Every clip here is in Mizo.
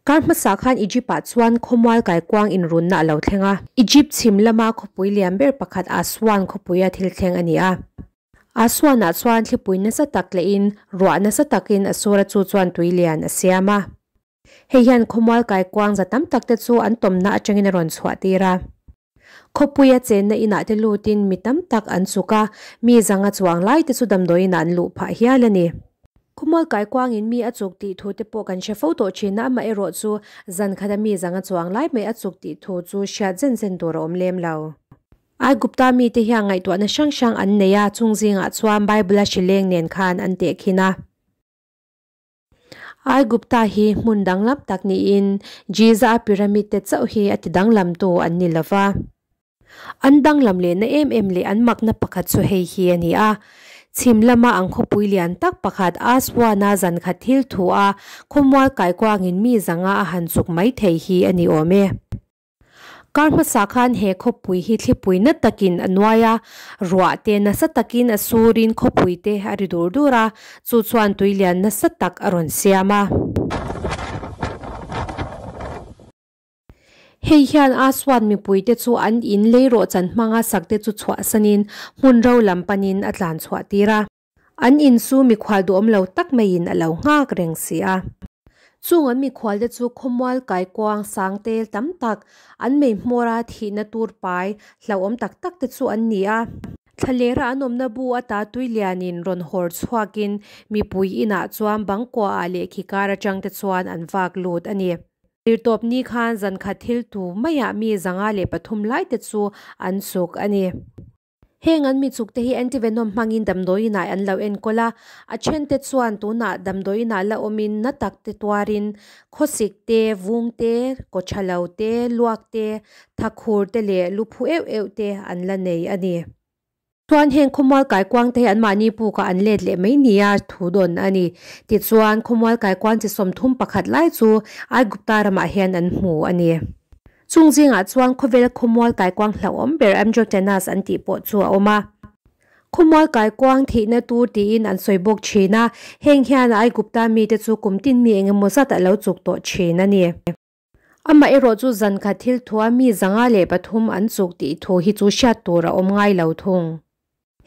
Kar hmasa khan Egypt-ah chuan khawmual kaikuang inrunna a lo thleng a. Egypt chhim lama khawpui lian ber pakhat Aswan khawpuia thil thleng a ni a. Aswan-ah chuan thlipui nasa tak lehin ruah nasa takin a sur a chu chuan tui lian a siam a. Hei hian khawmual kaikuang za tam tak te chu an tawmna atangin a rawn chhuah tir a. Khawpuia chenna inah te lutin mi tam tak an chuk a, mi zanga chuang lai te chu damdawiin ah an luh phah hial a ni. Khawmual kaikuangin mi a chuk tih thu te pawh kan hre fo tawh thin a, amaherawh chu zan khata mi zanga chuang lai mai a chuk tih thu chu hriat zen zen tur a awm lem lo. Aigupta mite hian ngaihtuahna hrang hrang an nei a, chung zingah chuan Bible-a hrileng nen khan an tehkhin a. Aigupta hi hmun danglam tak niin Giza-a pyramid te chauh hi a ti danglamtu an ni lo va. An danglam lehna em em leh an makna pakhat chu hei hi a ni a, chhim lama an khawpui lian tak pakhat Aswan-a zan khat thil thu a khawmual kaikuangin mi zanga a han chuk mai thei hi a ni awm e. Kar hmasa khan he khawpui hi thlipui na takin a nuai a, ruah te nasa takin a surin khawpui te a ri dur dur a, chu chuan tui lian nasa tak a rawn siam a. Hei hian Aswan mipuite chu an in lei rawhchan hmanga sakte chu chhuahsanin hmun ro lam panin a tlan chhuah tir a. An in chu mikhual duhawm lo tak maiin a lo nghak reng si a. Chung an mikhualte chu khawmual kaikuang sang tel tam tak, an mei hmawra thihna tur pai hlauhawm tak tak te chu an ni a. Thlalera an awmna bu ata tui lianin rawn hawr chhuakin mipui inah chuan bangkuaah leh khikar atang te chuan an vak lut a ni. Tirtawp ni khan zan khat thil tu maiah mi 103 lai te chu an chuk a ni. Heng an mi chuk te hi antivenom hmangin damdawiinah an lo enkawl a, a then te chuan tunah damdawiinah la awmin na tak te tuarin khawsik te, vung te, kaw tha lo te, luak te, thakhur te leh lu phu euh euh te an la nei a ni. Chuan heng khawmual kaikuang te hi anmahni pukah an let leh mai nia thu dawn a ni. Tichuan khawmual kaikuang chi 31 lai chu Aigupta ramah hian an hmu a ni. Chung zingah chuan khawvel khawmual kaikuang hlauhawm ber Androctonus an tih pawh chu a awm a. Khawmual kaikuang thihna tur tiin an sawi bawk thin a, heng hian Aigupta mite chu kum tin mi eng emaw zat a lo chuk tawh thin a ni. Amah erawh chu zan khat thil thua mi 103 an chuk tih thu hi chu hriat tur a awm ngai lo thung.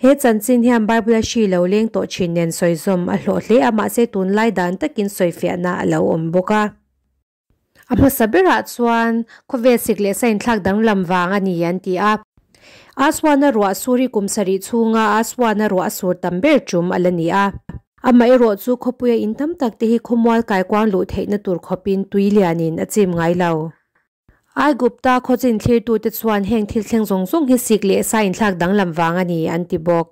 He chanchin hian Bible-a hri lo leng tawh thin nen sawi zawm a hlawh hle a, mahse tunlai dan takin sawifiahna a lo awm bawk a. A hmasa berah chuan khawvel sik leh sa inthlak danglam vang a ni an ti a. Aswan-a ruah sur hi kum sarih chhunga Aswan-a ruah a sur tam ber tum a la ni a. Amaherawh chu khawpuia in tam tak te hi khawmual kaikuang luh theihna tur khawpin tui lianin a chim ngai lo. Aigupta khawchin thlirtute chuan heng thil thleng zawng zawng hi sik leh sa inthlak danglam vang a ni an ti bawk.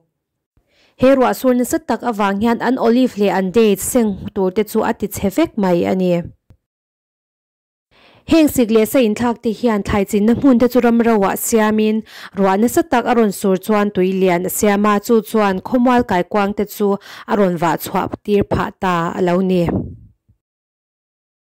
He ruah sur nasa tak avang hian an olive leh an date seng tur te chu a ti chhe vek mai a ni. Heng sik leh sa inthlak te hian thlai chinna hmun te chu ram roah siamin ruah nasa tak a rawn sur chuan tui lian a siam a, chu chuan khawmual kaikuang te chu a rawn vah chhuah tir phah ta a lo ni.